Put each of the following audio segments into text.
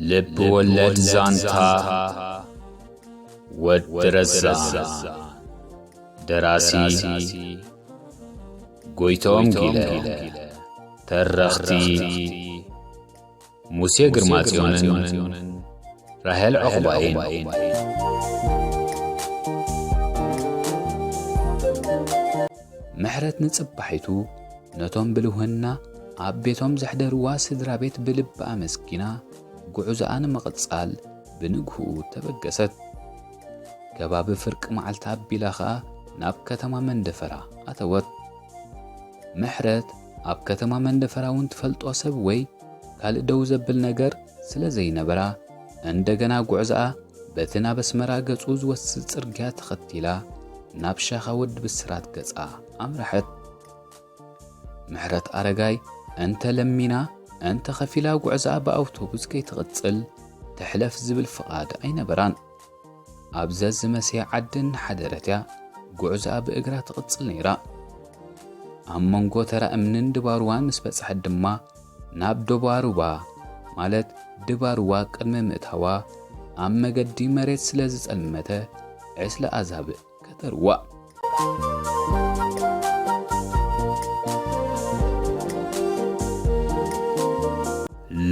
ልብ ወለድ ዛንታ ወዲ ረዛ። ደራሲ ጎይቶም ጊለ። ተረኽቲ ሙሴ ግርማጽዮንን ራሄል ዕቑባይን። ምሕረት ንጽባሒቱ ነቶም ብልውህና ኣብ ቤቶም ዘሕደርዋ ስድራ ቤት ብልቢ ኣመስጊና ጉዕዞኣ ንምቕጻል ብንግህኡ ተበገሰት። ከባቢ ፍርቂ መዓልቲ ኣቢላ ኸኣ ናብ ከተማ መንደፈራ ኣተወት። ምሕረት ኣብ ከተማ መንደፈራ እውን ትፈልጦ ሰብ ወይ ካልእ ደው ዘብል ነገር ስለ ዘይነበራ፣ እንደገና ጉዕዞኣ በቲ ናብ ኣስመራ ገጹ ዝወስድ ጽርግያ ተኸቲላ ናብ ሻኻ ወዲ ብስራት ገጻ ኣምረሐት። ምሕረት ኣረጋይ እንተ ለሚና እንተ ኸፊላ ጉዕዞኣ ብኣውቶቡስ ከይትቕጽል ትሕለፍ ዝብል ፍቓድ ኣይነበራን። ኣብ ዘዝመስያ ዓዲ እናሓደረት እያ ጉዕዞኣ ብእግራ ትቕጽል ነይራ። ኣብ መንጎ ተራ እምንን ድባርዋን ምስ በጽሐት ድማ ናብ ዶባሩባ፣ ማለት ድባርዋ ቅድሚ ምእታዋ ኣብ መገዲ መሬት ስለ ዝጸልመተ ዕስለ ኣዛብእ ከተርዋ።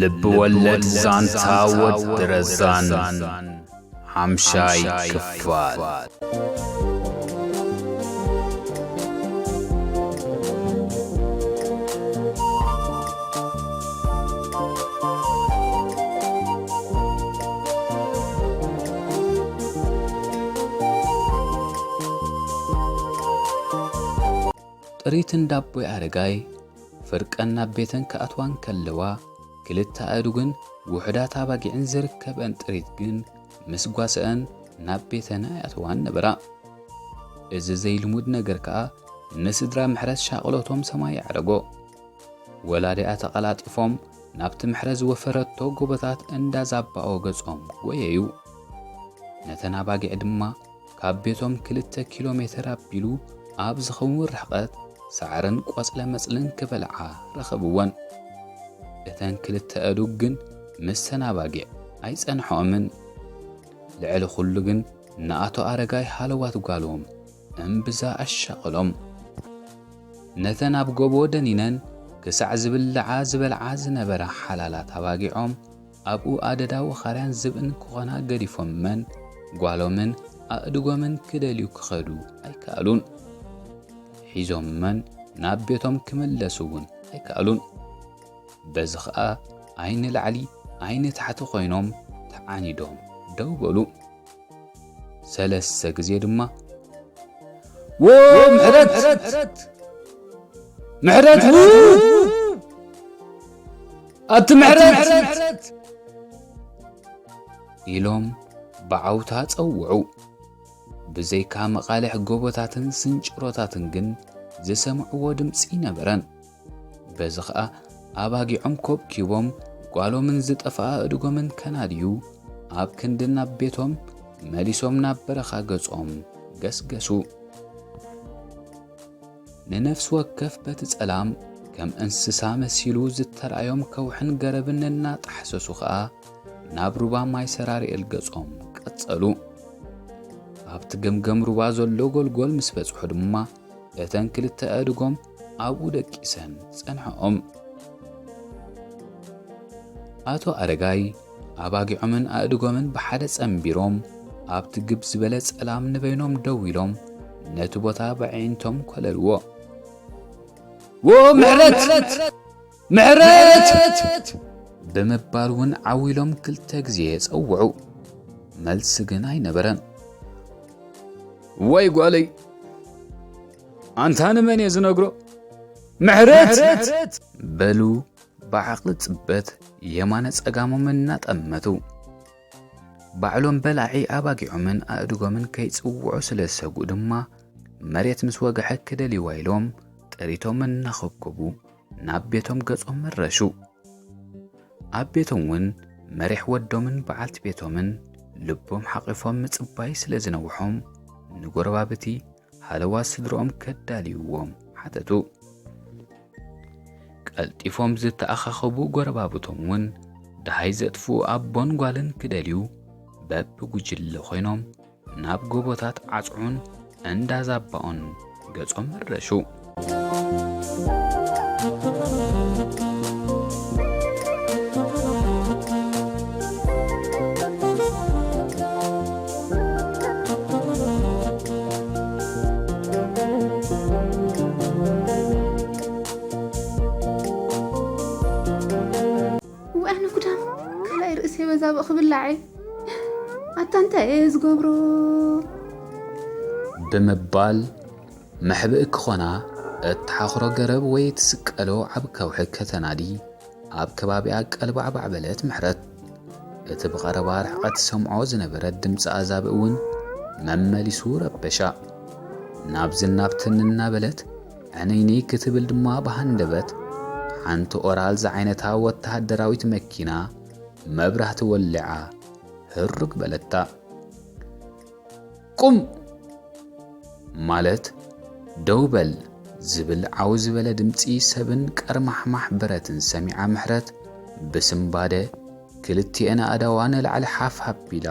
ልቢ ወለድ ዛንታ ወዲ ረዛን ሓምሻይ ክፋል። ጥሪት እንዳ ኣቦይ ኣረጋይ ፍርቀን ናብ ቤተን ክኣትዋ እንከለዋ፣ ክልተ ኣእዱግን ውሑዳት ኣባጊዕን ዝርከበን ጥሪት ግን ምስ ጓሰአን ናብ ቤተን ኣይኣተዋን ነበራ። እዚ ዘይልሙድ ነገር ከኣ ንስድራ ምሕረት ሻቕሎቶም ሰማይ ኣዕረጎ። ወላዲኣ ተቐላጢፎም ናብቲ ምሕረት ዝወፈረቶ ጎቦታት እንዳ ዛባኦ ገጾም ጎየዩ። ነተን ኣባጊዕ ድማ ካብ ቤቶም ክልተ ኪሎ ሜተር ኣቢሉ ኣብ ዝኸውን ርሕቐት ሳዕርን ቆጽለ መጽልን ክበልዓ ረኸብወን። እተን ክልተ ኣእዱግ ግን ምስተን ኣባጊዕ ኣይጸንሖኦምን። ልዕሊ ኩሉ ግን ንኣቶ ኣረጋይ ሃለዋት ጓሎም እምብዛ ኣሻቐሎም። ነተን ኣብ ጎቦ ደኒነን ክሳዕ ዝብልዓ ዝበልዓ ዝነበራ ሓላላት ኣባጊዖም ኣብኡ ኣደዳ ወኻርያን ዝብእን ክኾና ገዲፎመን ጓሎምን ኣእድጎምን ክደልዩ ክኸዱ ኣይከኣሉን። ሒዞመን ናብ ቤቶም ክምለሱ እውን ኣይከኣሉን። በዚ ኸኣ ኣይኒ ላዕሊ ኣይኒ ታሕቲ ኮይኖም ተዓኒዶም ደው በሉ። ሰለስተ ግዜ ድማ፣ "ዎ ምሕረት! ምሕረት! ው! ኣቲ ምሕረት!" ኢሎም ብዓውታ ጸውዑ። ብዘይካ መቓልሕ ጎቦታትን ስንጭሮታትን ግን ዝሰምዕዎ ድምጺ ነበረን። በዚ ኸኣ ኣባጊዖም ኮብኪቦም ጓሎምን ዝጠፍኣ ኣእድጎምን ከናድዩ ኣብ ክንዲ ናብ ቤቶም መሊሶም ናብ በረኻ ገጾም ገስገሱ። ንነፍሲ ወከፍ በቲ ጸላም ከም እንስሳ መሲሉ ዝተራእዮም ከውሕን ገረብን እናጣሕሰሱ ኸኣ ናብ ሩባ ማይ ሰራርኤል ገጾም ቀጸሉ። ኣብቲ ገምገም ሩባ ዘሎ ጎልጎል ምስ በጽሑ ድማ እተን ክልተ ኣእድጎም ኣብኡ ደቂሰን ጸንሐኦም። ኣቶ ኣረጋይ ኣባጊዖምን ኣእድጎምን ብሓደ ጸንቢሮም ኣብቲ ግብ ዝበለ ጸላም ንበይኖም ደው ኢሎም ነቲ ቦታ ብኣዒንቶም ኮለልዎ። "ዎ ምሕረት! ምሕረት!" ብምባል እውን ዓው ኢሎም ክልተ ግዜ ጸውዑ። መልሲ ግን ኣይነበረን። "ወይ ጓለይ! ኣንታ ንመን እየ ዝነግሮ? ምሕረት!" በሉ ብዓቕሊ ጽበት የማነ ጸጋሞም እናጠመቱ። ባዕሎም በላዒ ኣባጊዖምን ኣእድጎምን ከይጽውዑ ስለ ዝሰግኡ ድማ መሬት ምስ ወግሐ ክደልይዋ ኢሎም ጥሪቶም እናኸብከቡ ናብ ቤቶም ገጾም መረሹ። ኣብ ቤቶም እውን መሪሕ ወዶምን በዓልቲ ቤቶምን ልቦም ሓቒፎም ምጽባይ ስለ ዝነውሖም ንጎረባብቲ ሃለዋት ስድርኦም ከዳልይዎም ሓተቱ። ቀልጢፎም ዝተኣኻኸቡ ጎረባብቶም እውን ደሃይ ዘጥፍኡ ኣቦን ጓልን ክደልዩ በብጉጅለ ኮይኖም ናብ ጎቦታት ዓጽዑን እንዳ ዛባኦን ገጾም መረሹ። ወኣነ ጉዳም ካልኣይ ርእሰይ በዛብእ ክብላዕ እየ። ኣታ እንታይ እየ ዝገብሮ? ብምባል መሕብእ ክኾና እትሓኽሮ ገረብ ወይ እትስቀሎ ዓብ ከውሒ ከተናዲ ኣብ ከባቢኣ ቀልባዕባዕ በለት ምሕረት። እቲ ብቐረባ ርሕቐት ትሰምዖ ዝነበረት ድምፂ ኣዛብእ እውን መመሊሱ ረበሻ። ናብዝን ናብትን እናበለት ዕንይንይ ክትብል ድማ ብሃንደበት ሓንቲ ኦራል ዝዓይነታ ወተሃደራዊት መኪና መብራህቲ ወሊዓ ህሩግ በለታ። ቁም! ማለት ደው በል ዝብል ዓው ዝበለ ድምፂ ሰብን ቀርማሕማሕ ብረትን ሰሚዓ ምሕረት ብስምባደ ክልቲኤን ኣእዳዋ ንላዕሊ ሓፍ ኣቢላ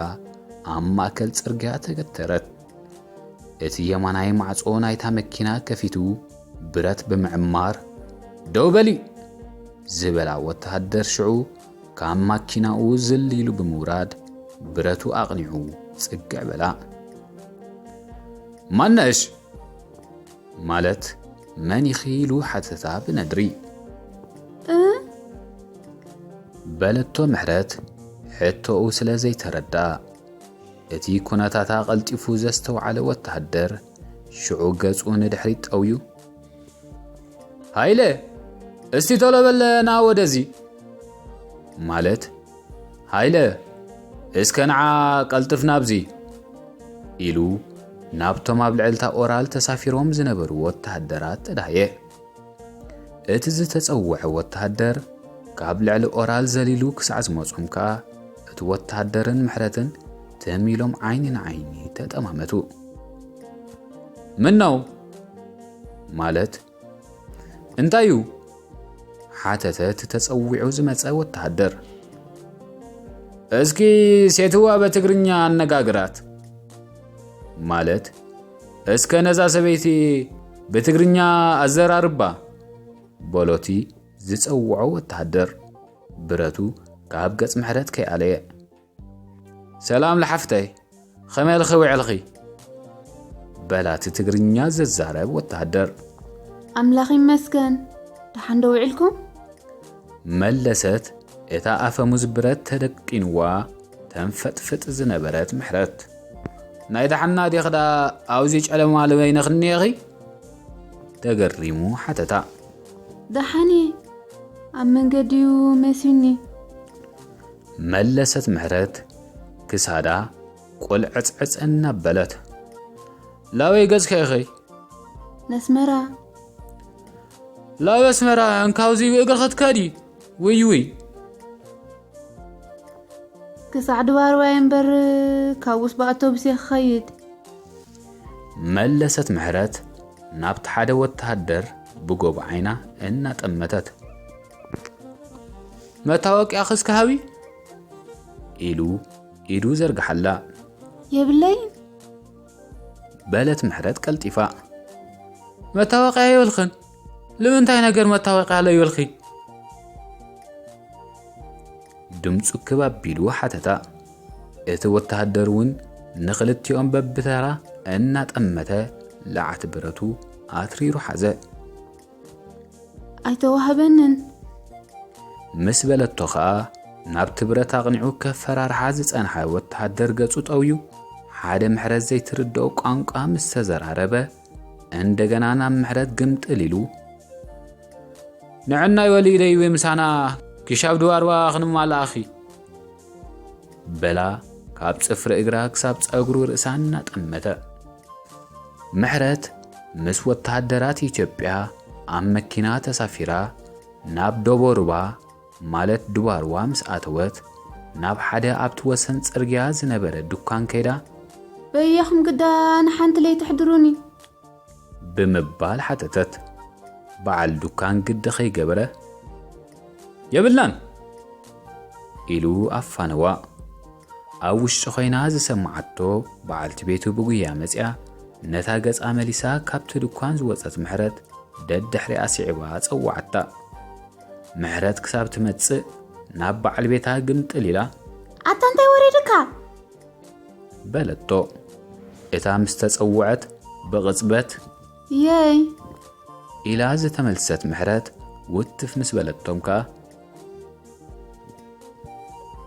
ኣብ ማእከል ጽርግያ ተገተረት። እቲ የማናይ ማዕጾ ናይታ መኪና ከፊቱ ብረት ብምዕማር ደው በሊ ዝበላ ወተሃደር ሽዑ ካብ ማኪናኡ ዝል ኢሉ ብምውራድ ብረቱ ኣቕኒዑ ጽግዕ በላ። ማነሽ ማለት መን ኢኺ ኢሉ ሓተታ ብነድሪ። እ በለቶ ምሕረት ሕቶኡ ስለ ዘይተረዳ እቲ ኩነታታ ቀልጢፉ ዘስተውዓለ ወተሃደር ሽዑ ገጹ ንድሕሪት ጠውዩ ሃይለ እስቲ ቶሎ በል ና ወደዚ ማለት ሃይለ እስከ ንዓ ቀልጥፍ ናብዚ ኢሉ ናብቶም ኣብ ልዕልታ ኦራል ተሳፊሮም ዝነበሩ ወተሃደራት ተዳህየ። እቲ ዝተጸውዐ ወተሃደር ካብ ልዕሊ ኦራል ዘሊሉ ክሳዕ ዝመጾም ከኣ እቲ ወተሃደርን ምሕረትን ትም ኢሎም ዓይኒ ንዓይኒ ተጠማመቱ። ምነው ማለት እንታይ እዩ? ሓተተ እቲ ተጸዊዑ ዝመጸ ወተሃደር። እስኪ ሴትዋ በትግርኛ ኣነጋግራት ማለት እስከ ነዛ ሰበይቲ ብትግርኛ ኣዘራርባ በሎቲ ዝጸውዖ ወተሃደር ብረቱ ካብ ገጽ ምሕረት ከይኣለየ። ሰላም ለሓፍተይ ኸመይ ኢልኺ ውዕልኺ? በላ እቲ ትግርኛ ዘዛረብ ወተሃደር። ኣምላኽ ይመስገን። ደሓን ዶ ውዒልኩም? መለሰት እታ ኣፈሙዝ ብረት ተደቂንዋ ተንፈጥፍጥ ዝነበረት ምሕረት። ናይ ደሓና ዲኽዳ ኣብዚ ጨለማ ልበይነኽኒ ኢኺ? ተገሪሙ ሓተታ። ደሓን እየ። ኣብ መንገዲ እዩ መሲኒ። መለሰት ምሕረት ክሳዳ ቁልዕጽዕጽ እናበለት። ላበይ ገጽከ ኢኺ? ነስመራ። ላብ ኣስመራ እንካውዚ ብእግሪ ክትከዲ? ውይ ውይ። ክሳዕ ድባርዋይ እምበር ካብኡስ ብኣቶቡስ እየ ክኸይድ። መለሰት ምሕረት ናብቲ ሓደ ወተሃደር ብጎቦ ዓይና እናጠመተት። መታወቅያኺ እስከ ሃቢ ኢሉ ኢዱ ዘርግሓላ። የብለይን። በለት ምሕረት ቀልጢፋ። መታወቅያ የብልኽን? ልምንታይ ነገር መታወቅያ ለይበልኺ? ድምፁ ክብ ኣቢሉ ሓተታ። እቲ ወተሃደር እውን ንኽልቲኦም በብተራ እናጠመተ ለዓት ብረቱ ኣትሪሩ ሓዘ። ኣይተዋህበንን። ምስ በለቶ ኸኣ ናብቲ ብረት ኣቕኒዑ ከፈራርሓ ዝጸንሐ ወተሃደር ገጹ ጠውዩ ሓደ ምሕረት ዘይትርድኦ ቋንቋ ምስ ተዘራረበ እንደገና ናብ ምሕረት ግምጥል ኢሉ ንዕናይ ወሊደይ ወይ ምሳና ክሻብ ድዋርዋ ክንማልኣኺ በላ ካብ ጽፍሪ እግራ ክሳብ ጸጉሩ ርእሳ እናጠመተ። ምሕረት ምስ ወተሃደራት ኢትዮጵያ ኣብ መኪና ተሳፊራ ናብ ዶቦ ሩባ ማለት ድባርዋ ምስ ኣተወት ናብ ሓደ ኣብቲ ወሰን ጽርግያ ዝነበረ ድኳን ከይዳ በየኹም ግዳ ንሓንቲ ለይትሕድሩኒ። ብምባል ሓተተት። በዓል ዱካን ግዲ ከይገበረ የብልናን ኢሉ ኣፋነዋ። ኣብ ውሽጢ ኮይና ዝሰማዓቶ በዓልቲ ቤቱ ብጉያ መጺኣ፣ ነታ ገጻ መሊሳ ካብቲ ድኳን ዝወጸት ምሕረት ደድሕሪኣ ስዒባ ጸዋዓታ። ምሕረት ክሳብ ትመጽእ ናብ በዓል ቤታ ግምጥል ኢላ፣ "ኣታ እንታይ ወሪድካ?" በለቶ። እታ ምስ ተጸውዐት ብቕጽበት፣ "የይ" ኢላ ዝተመልሰት ምሕረት ውትፍ ምስ በለቶም ከኣ፣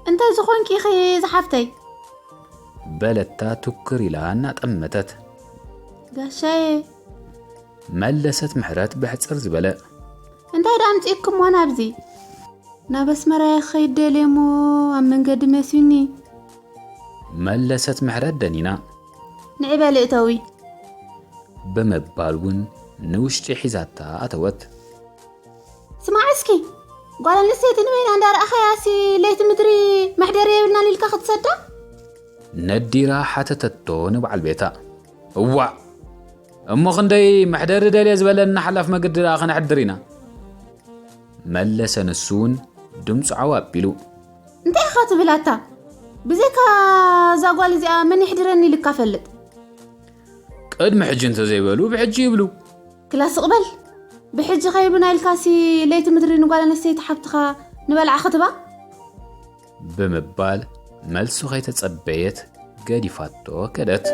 "እንታይ ዝኾንኪ ኢኺ ዝሓፍተይ?" በለታ ትኩር ኢላ እናጠመተት። "ጋሻዬ" መለሰት ምሕረት ብሕጽር ዝበለ። "እንታይ ደኣ ኣምጺእኩሞ ናብዚ?" "ናብ ኣስመራ እየ ክኸይድ ደልየ እሞ ኣብ መንገዲ መሲኒ" መለሰት ምሕረት ደኒና። "ንዒ በሊ እተዊ" ብምባል እውን ንውሽጢ ሒዛታ ኣተወት። "ስማዕ እስኪ፣ ጓል ኣንስተይቲ ንበይና እንዳረኣኻያሲ ለይቲ ምድሪ መሕደሪ የብልናን ኢልካ ክትሰዳ?" ነዲራ ሓተተቶ ንበዓል ቤታ። "እዋእ፣ እሞ ክንደይ መሕደሪ ደልየ ዝበለና ሓላፍ መገዲ ደኣ ከነሕድር ኢና?" መለሰ ንሱ እውን ድምፁ ዓው ኣቢሉ። "እንታይ ኢኻ ትብል ኣታ? ብዘይካ እዛ ጓል እዚኣ መን የሕድረኒ ኢልካ ፈልጥ?" "ቅድሚ ሕጂ እንተዘይበሉ ብሕጂ ይብሉ?" "ክላ ስቕ በል። ብሕጂ ከይብሉና ኢልካሲ ለይቲ ምድሪ ንጓል ኣንስተይቲ ሓብትኻ ንበልዓ ክትባ?" ብምባል መልሱ ከይተጸበየት ገዲፋቶ ከደት።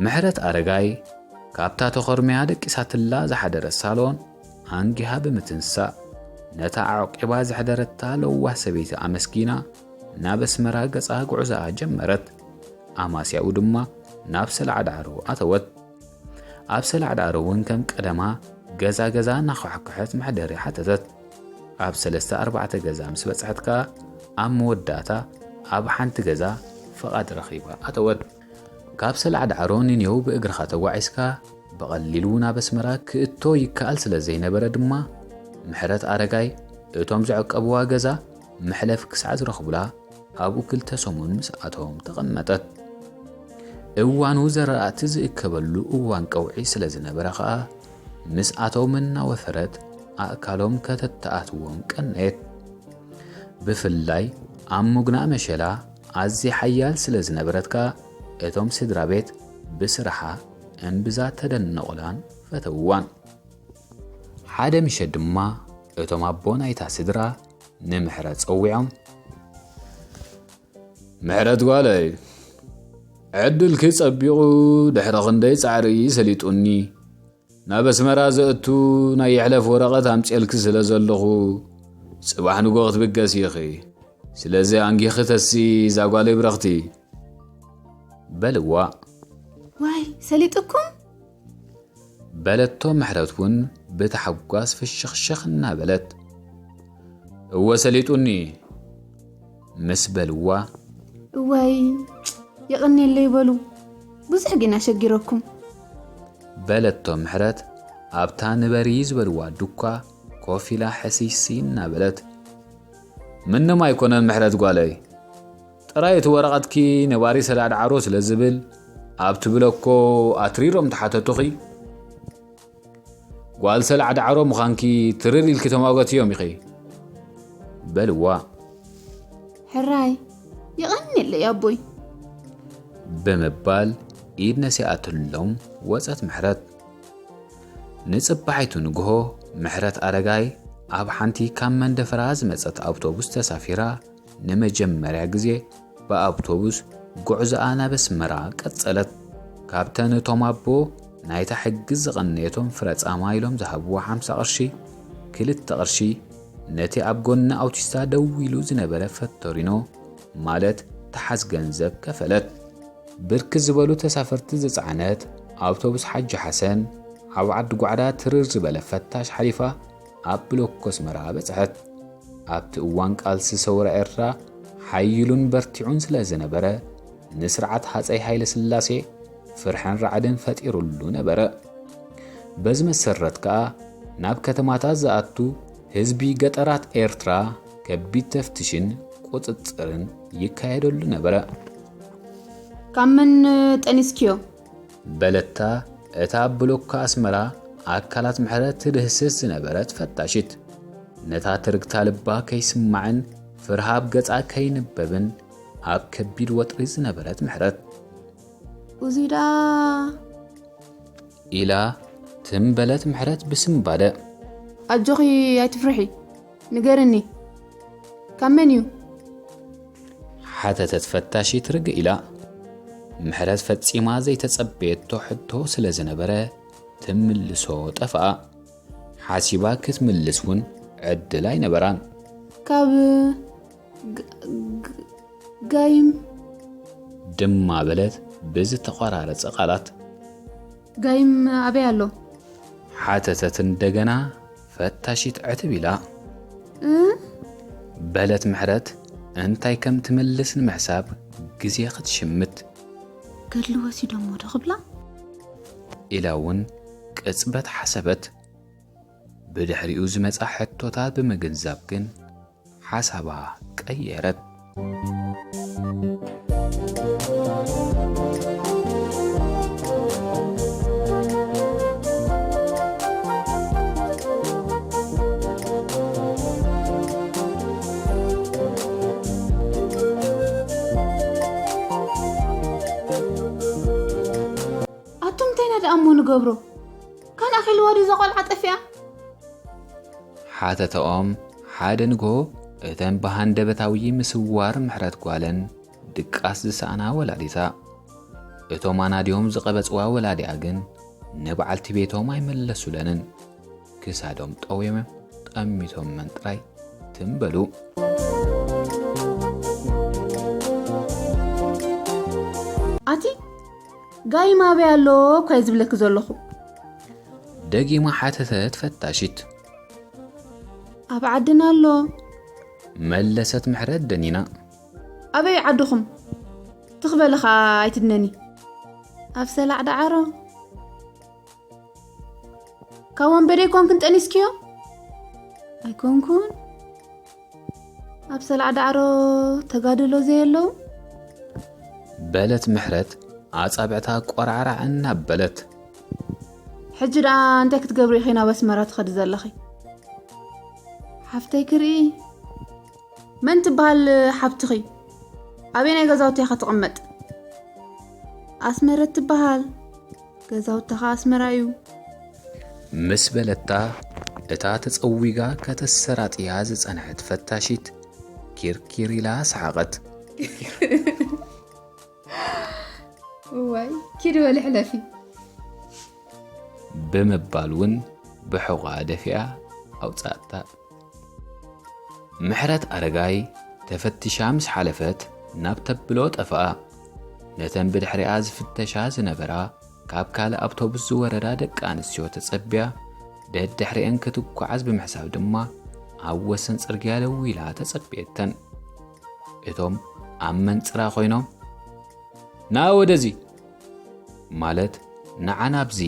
ምሕረት ኣረጋይ ካብታ ተኾርምያ ደቂሳትላ ዝሓደረት ሳሎን ኣንጊሃ ብምትንሳእ፣ ነታ ኣዕቂባ ዘሕደረታ ለዋህ ሰበይቲ ኣመስጊና፣ ናብ ኣስመራ ገጻ ጉዕዞኣ ጀመረት። ኣማስያኡ ድማ ናብ ሰላዕዳዕሮ ኣተወት። ኣብ ሰላዕዳዕሮ እውን ከም ቀደማ ገዛ ገዛ እናኳሕኩሐት መሕደሪ ሓተተት። ኣብ ሰለስተ ኣርባዕተ ገዛ ምስ በጽሐት ከኣ፣ ኣብ መወዳእታ ኣብ ሓንቲ ገዛ ፍቓድ ረኺባ ኣተወት። ካብ ሰላዕዳዕሮ ንኔው ብእግርኻ ተጓዒዝካ ብቐሊሉ ናብ ኣስመራ ክእቶ ይከኣል ስለ ዘይነበረ ድማ፣ ምሕረት ኣረጋይ እቶም ዘዕቀብዋ ገዛ መሕለፊ ክሳዕ ዝረኽቡላ ኣብኡ ክልተ ሰሙን ምስኣቶም ተቐመጠት። እዋኑ ዘራእቲ ዝእከበሉ እዋን ቀውዒ ስለ ዝነበረ ኸኣ፣ ምስኣቶም እናወፈረት ኣእካሎም ከተተኣትዎም ቀነየት። ብፍላይ ኣብ ምጉናእ መሸላ ኣዝያ ሓያል ስለ ዝነበረት ከኣ፣ እቶም ስድራ ቤት ብስራሓ እምብዛ ተደነቑላን ፈተውዋን። ሓደ ምሸት ድማ እቶም ኣቦ ናይታ ስድራ ንምሕረት ጸዊዖም፣ "ምሕረት ጓለይ፣ ዕድልኪ ጸቢቑ ድሕሪ ክንደይ ጻዕሪ ሰሊጡኒ። ናብ ኣስመራ ዘእቱ ናይ ይሕለፍ ወረቐት ኣምጽኤልኪ ስለ ዘለኹ፣ ጽባሕ ንጎ ክትብገሲ ኢኺ። ስለዚ ኣንጊኺ ተሲ እዛ ጓለይ ብረኽቲ" በልዋ። "ዋይ፣ ሰሊጡኩም?" በለቶ ምሕረት እውን ብታሕጓስ ፍሽኽሽኽ እናበለት። "እወ ሰሊጡኒ" ምስ በልዋ። "እዋይ፣ የቐንየለይ በሉ፣ ብዙሕ ግን ኣሸጊረኩም" በለቶ ምሕረት ኣብታ ንበሪ ዝበልዋ ዱኳ ኮፍ ኢላ ሕስይስይ እናበለት። "ምንም ኣይኮነን ምሕረት ጓለይ፣ ጥራይ እቲ ወረቐትኪ ነባሪ ሰላዕዳዕሮ ስለ ዝብል ኣብቲ ብለኮ ኣትሪሮም ተሓተቱኺ። ጓል ሰላዕዳዕሮ ምዃንኪ ትርር ኢልኪ ተሟገትዮም ኢኺ" በልዋ። "ሕራይ፣ የቐንየለይ ኣቦይ" ብምባል ኢድ ነሲኣትሎም ወጸት ምሕረት። ንጽባሒቱ ንግሆ ምሕረት ኣረጋይ ኣብ ሓንቲ ካብ መንደፈራ ዝመጸት ኣውቶቡስ ተሳፊራ ንመጀመርያ ግዜ ብኣውቶቡስ ጉዕዞኣ ናብ ኣስመራ ቀጸለት። ካብተን እቶም ኣቦ ናይታ ሕጊ ዝቐነየቶም ፍረ ጻማ ኢሎም ዝሃብዋ ሓምሳ ቅርሺ፣ ክልተ ቅርሺ ነቲ ኣብ ጎኒ ኣውቲስታ ደው ኢሉ ዝነበረ ፈቶሪኖ ማለት ተሓዝ ገንዘብ ከፈለት። ብርክት ዝበሉ ተሳፈርቲ ዝጸዓነት ኣውቶቡስ ሓጂ ሓሰን ኣብ ዓዲ ጓዕዳ ትርር ዝበለ ፈታሽ ሓሊፋ ኣብ ብሎኮ ኣስመራ በጽሐት። ኣብቲ እዋን ቃልሲ ሰውራ ኤርትራ ሓይሉን በርቲዑን ስለ ዝነበረ፣ ንስርዓት ሃጸይ ሃይለ ስላሴ ፍርሕን ራዕድን ፈጢሩሉ ነበረ። በዚ መሰረት ከኣ ናብ ከተማታት ዝኣቱ ህዝቢ ገጠራት ኤርትራ ከቢድ ተፍትሽን ቁጽጽርን ይካየደሉ ነበረ። ካብ መን ጠኒስክዮ? በለታ እታ ኣብ ብሎኮ ኣስመራ ኣካላት ምሕረት ትድህስስ ዝነበረት ፈታሽት። ነታ ትርግታ ልባ ከይስማዕን ፍርሃብ ገጻ ከይንበብን ኣብ ከቢድ ወጥሪ ዝነበረት ምሕረት። እዙይ ደኣ ኢላ ትም በለት ምሕረት ብስንባደ። ኣጆኺ ኣይትፍርሒ፣ ንገርኒ ካብ መን እዩ? ሓተተት ፈታሺት ርግእ ኢላ። ምሕረት ፈጺማ ዘይተጸበየቶ ሕቶ ስለ ዝነበረ ትምልሶ ጠፍኣ። ሓሲባ ክትምልስ እውን ዕድል ኣይነበራን። ካብ ግ- ግ- ጋይም ድማ በለት ብዝተቖራረጸ ቃላት። ጋይም ኣበይ ኣሎ? ሓተተት እንደገና ፈታሺት ዕትብ ኢላ። እ? በለት ምሕረት እንታይ ከም ትምልስ ንምሕሳብ ግዜ ክትሽምት። ገድሊ ወሲዶሞ ዶ ክብላ? ኢላ እውን ቅጽበት ሓሰበት። ብድሕሪኡ ዝመጻ ሕቶታት ብምግንዛብ ግን ሓሳባ ቀየረት። ኣቱም እንታይና ደኣ እሞ ንገብሮ? ካን ኣኺልዋ ድዩ እዛ ቆልዓ ጠፊኣ? ሓተተኦም ሓደ ንግሆ እተን ብሃንደበታዊ ምስዋር ምሕረት ጓለን ድቃስ ዝሰኣና ወላዲታ። እቶም ኣናድዮም ዝቐበጽዋ ወላዲኣ ግን ንበዓልቲ ቤቶም ኣይመለሱለንን። ክሳዶም ጠውዮም ጠሚቶመን ጥራይ ትም በሉ። ኣቲ ጋይም ኣበይ ኣሎ እኳ እየ ዝብለኪ ዘለኹ። ደጊማ ሓተተት ፈታሺት። ኣብ ዓድና ኣሎ። መለሰት ምሕረት ደኒና። ኣበይ ዓድኹም? ትኽ በሊ ኸኣ ኣይትድነኒ። ኣብ ሰላዕ ደዓሮ። ካብ ወንበዴ ኮንክን ጠኒስክዮ? ኣይኮንኩን። ኣብ ሰላዕ ዳዕሮ ተጋድሎ ዘየለዉ? በለት ምሕረት ኣጻብዕታ ቆራዕራዕ እናበለት። ሕጂ ደኣ እንታይ ክትገብሪ ኢኺ ናብ ኣስመራ ትኸዲ ዘለኺ? ሓፍተይ ክርኢ? መን ትበሃል ሓብትኺ? ኣበየናይ ገዛውቲ ኢኻ ትቕመጥ? ኣስመረት ትበሃል። ገዛውታ ኸኣ ኣስመራ እዩ። ምስ በለታ፣ እታ ተጸዊጋ ከተሰራጥያ ዝጸንሐት ፈታሺት ኪርኪር ኢላ ሰሓቐት። እዋይ፣ ኪዲ በሊ ሕለፊ። ብምባል እውን ብሕቖኣ ደፊኣ ኣውጻእታ። ምሕረት ኣረጋይ ተፈቲሻ ምስ ሓለፈት ናብ ተብሎ ጠፍኣ። ነተን ብድሕሪኣ ዝፍተሻ ዝነበራ ካብ ካልእ ኣውቶቡስ ዝወረዳ ደቂ ኣንስትዮ ተጸብያ ደድሕሪአን ክትጓዓዝ ብምሕሳብ ድማ ኣብ ወሰን ጽርግያ ደው ኢላ ተጸብየተን። እቶም ኣብ መንጽራ ኮይኖም "ና ወደዚ" ማለት "ንዓ ናብዚ"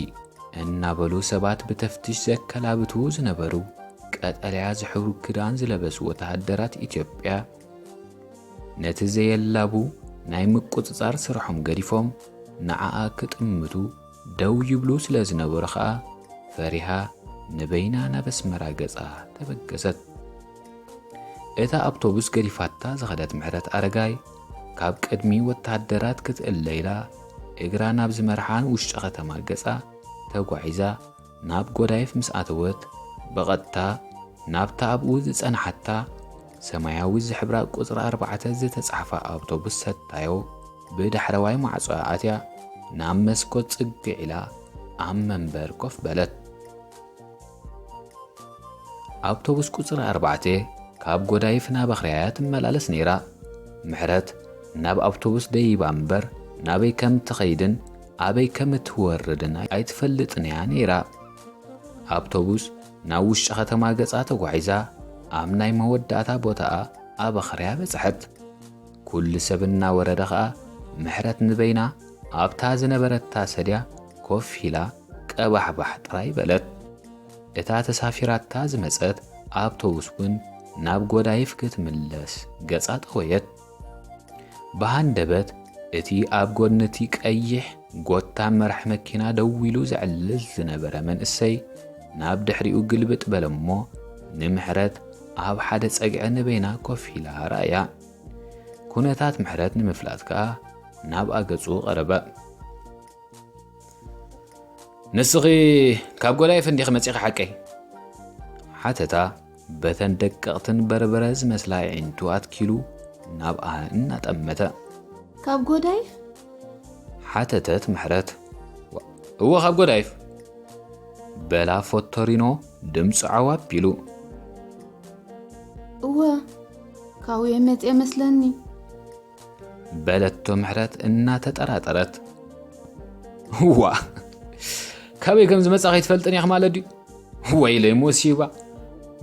እናበሉ ሰባት ብተፍትሽ ዘከላብቱ ዝነበሩ ቀጠልያ ዝሕብሩ ክዳን ዝለበሱ ወተሃደራት ኢትዮጵያ ነቲ ዘየላቡ ናይ ምቁጽጻር ስርሖም ገዲፎም ንዓኣ ክጥምቱ ደው ይብሉ ስለ ዝነበሩ ኸኣ ፈሪሃ ንበይና ናብ ኣስመራ ገጻ ተበገሰት። እታ ኣውቶቡስ ገዲፋታ ዝኸደት ምሕረት ኣረጋይ ካብ ቅድሚ ወተሃደራት ክትእለ ኢላ እግራ ናብ ዝመርሓ ንውሽጢ ከተማ ገጻ ተጓዒዛ ናብ ጎዳይፍ ምስ ኣተወት ብቐጥታ ናብታ ኣብኡ ዝጸንሓታ ሰማያዊ ዝሕብራ ቁጽሪ ኣርባዕተ ዝተጻሕፋ ኣውቶቡስ ሰታዮ ብዳሕረዋይ ማዕጾ ኣትያ ናብ መስኮት ጽግዕ ኢላ ኣብ መንበር ኮፍ በለት። ኣውቶቡስ ቁጽሪ ኣርባዕተ ካብ ጎዳይፍ ናብ ኣኽርያ እያ ትመላለስ ነይራ። ምሕረት ናብ ኣውቶቡስ ደይባ እምበር ናበይ ከም ትኸይድን ኣበይ ከም እትወርድን ኣይትፈልጥን እያ ነይራ። ኣውቶቡስ ናብ ውሽጢ ከተማ ገጻ ተጓዒዛ ኣብ ናይ መወዳእታ ቦታኣ ኣብ ኣኽርያ በጽሐት። ኩሉ ሰብ እናወረደ ኸኣ ምሕረት ንበይና ኣብታ ዝነበረታ ሰድያ ኮፍ ኢላ ቀባሕባሕ ጥራይ በለት። እታ ተሳፊራታ ዝመጸት ኣውቶቡስ እውን ናብ ጎዳይፍ ክትምለስ ገጻ ጠወየት። ብሃንደበት እቲ ኣብ ጎኒ እቲ ቀይሕ ጎታ መራሕ መኪና ደው ኢሉ ዘዕልል ዝነበረ መንእሰይ ናብ ድሕሪኡ ግልብጥ በለ እሞ፣ ንምሕረት ኣብ ሓደ ጸግዒ ንበይና ኮፍ ኢላ ረኣያ። ኩነታት ምሕረት ንምፍላጥ ከኣ ናብኣ ገጹ ቀረበ። "ንስኺ ካብ ጎዳይፍ እንዲኺ መጺኺ ሓቀይ?" ሓተታ በተን ደቀቕትን በርበረ ዝመስላ ኣዒንቱ ኣትኪሉ ናብኣ እናጠመተ። "ካብ ጎዳይፍ?" ሓተተት ምሕረት። "እወ፣ ካብ ጎዳይፍ?" በላ ፎቶሪኖ ድምፁ ዓው ኣቢሉ። "እወ፣ ካብኡ እየ መፅየ መስለኒ?" በለቶ ምሕረት እናተጠራጠረት። "እዋ፣ ካበይ ከም ዝመፃ ከይትፈልጥን ኢኺ ማለት ድዩ? ወይለይ ሞሲባ፣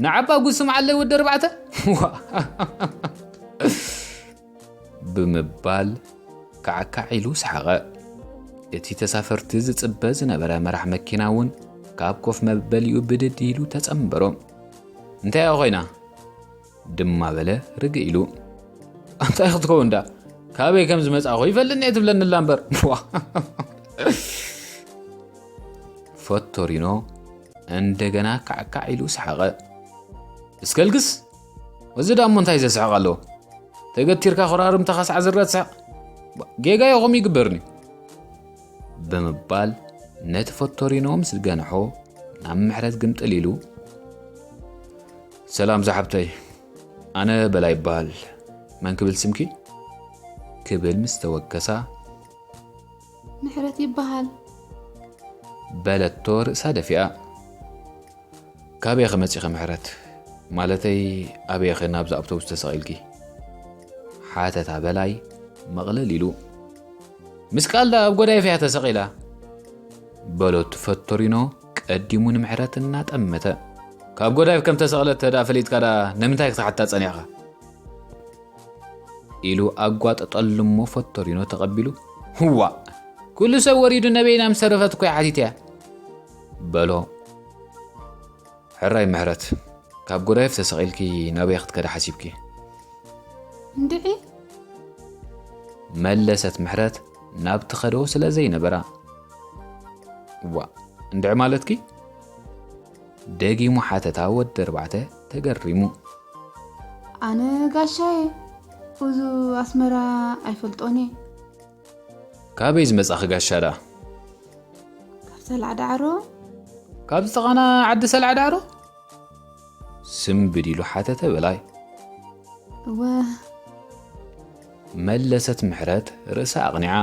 ንዓባ ጉስም ዓለይ ወዲ ኣርባዕተ?" "እዋ!" ብምባል ካዕካዕ ኢሉ ሰሓቐ። እቲ ተሳፈርቲ ዝጽበ ዝነበረ መራሕ መኪና እውን ካብ ኮፍ መበሊኡ ብድድ ኢሉ ተጸንበሮ። "እንታይ እያ ኮይና?" ድማ በለ ርግእ ኢሉ። "እንታይ ክትከውን ዳ? ካበይ ከም ዝመጻእኹ ይፈልጥን እየ ትብለኒ ኣላ እምበር?" ፎቶሪኖ እንደገና ካዕካዕ ኢሉ ሰሓቐ። "እስከ ልግስ፣ እዚ ዳሞ እንታይ ዘስሕቕ ኣለዎ? ተገቲርካ ኮራርምትኻ ሳዕ ዝረድ ሳዕ። ጌጋ እዩ ከምኡ ይግበርኒ?" ብምባል ነቲ ፎቶሪኖ ምስ ገንሖ ናብ ምሕረት ግምጥል ኢሉ፣ "ሰላም ዝሓብተይ፣ ኣነ በላይ ይበሃል። መን ክብል ስምኪ?" ክብል ምስ ተወከሳ፣ "ምሕረት ይበሃል?" በለቶ ርእሳ ደፊኣ። "ካበይ ኢኺ መጺኺ ምሕረት? ማለተይ ኣበይ ኢኺ ናብዚ ኣውቶቡስ ተሰቒልኪ?" ሓተታ በላይ መቕለል ኢሉ። "ምስ ቃልዳ ኣብ ጎዳይፍ እያ ተሰቒላ?" በሎ እቲ ፈቶሪኖ ቀዲሙ ንምሕረት እናጠመተ። "ካብ ጎዳይፍ ከም ተሰቕለት ተዳ ፈሊጥካ ዳ ንምንታይ ክትሓታ ጸኒሕካ?" ኢሉ ኣጓጠጠሉ እሞ ፈቶሪኖ ተቐቢሉ፣ "ህዋ! ኩሉ ሰብ ወሪዱ ነበይና ምስ ተረፈት እኮ እያ ሓቲተ እያ?" በሎ። "ሕራይ ምሕረት፣ ካብ ጎዳይፍ ተሰቒልኪ ናበይ ክትከዲ ሓሲብኪ?" "እንድዒ?" መለሰት ምሕረት ናብ ትኸዶ ስለ ዘይነበራ። "ዋ፣ እንድዒ ማለትኪ?" ደጊሙ ሓተታ ወዲ ኣርባዕተ ተገሪሙ። "ኣነ ጋሻ እየ፣ እዚ ኣስመራ ኣይፈልጦን እየ." "ካበይ ዝመጻኺ ጋሻ ደኣ?" "ካብ ሰላዕ ዳዕሮ?" "ካብ ዝጠቓና ዓዲ ሰላዕ ዳዕሮ?" ስንብድ ኢሉ ሓተተ በላይ። "እወ።" መለሰት ምሕረት ርእሳ ኣቕኒዓ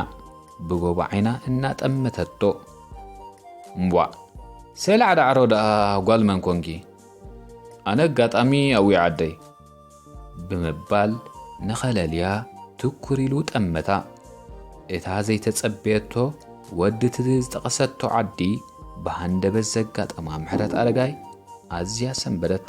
ብጎቦ ዓይና እናጠመተቶ። "እምቧእ፣ ሰላዕ ዳዕሮ ደኣ ጓል መን ኮንኪ? ኣነ ኣጋጣሚ ኣዊዓ ዓደይ?" ብምባል ንኸለልያ ትኩር ኢሉ ጠመታ። እታ ዘይተጸበየቶ ወዲ እቲ ዝጠቐሰቶ ዓዲ ብሃንደበት ዘጋጠማ ምሕረት ኣረጋይ ኣዝያ ሰንበደት።